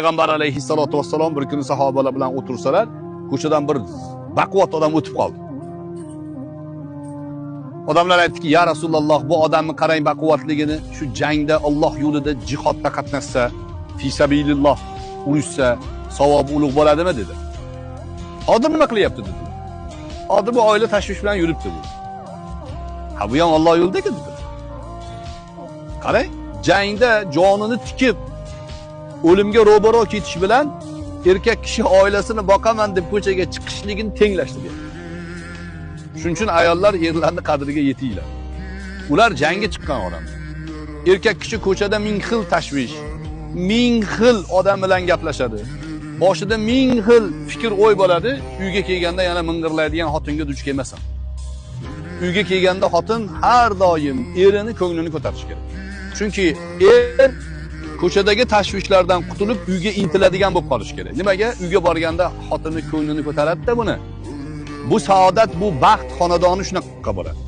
Payg'ambar alayhissalotu vassalom bir kuni sahobalar bilan o'tirsalar, ko'chadan bir baquvvat odam o'tib qoldi. Odamlar aytdiki, "Ya Rasululloh, bu odamni qarang baquvvatligini, shu jangda Alloh yo'lida jihodda qatnashsa, fi sabililloh urushsa, savobi ulug' bo'ladimi?" dedi. Hozir nima qilyapti dedi. Hozir bu oila tashvish bilan yuribdi bu. Ha, bu ham Alloh yo'lida dedi. Qarang, jangda jonini tikib o'limga ro'baro ketish bilan erkak kishi oilasini boqaman deb ko'chaga chiqishligini tenglashtiryapti. Shuning uchun ayollar erlarning qadriga yetinglar. Ular jangga chiqqan odamlar. Erkak kishi ko'chada ming xil tashvish, ming xil odam bilan gaplashadi. Boshida ming xil fikr o'y bo'ladi, uyga kelganda yana ming'irlaydigan xotinga duch kelmasin. Uyga kelganda xotin har doim erini ko'nglini ko'tarishi kerak. Chunki er ko'chadagi tashvishlardan qutulib uyga intiladigan bo'lib qolishi kerak. Nimaga? Uyga borganda xotini ko'nglini ko'taradida buni. Bu saodat, bu baxt xonadoni shunaqa bo'ladi.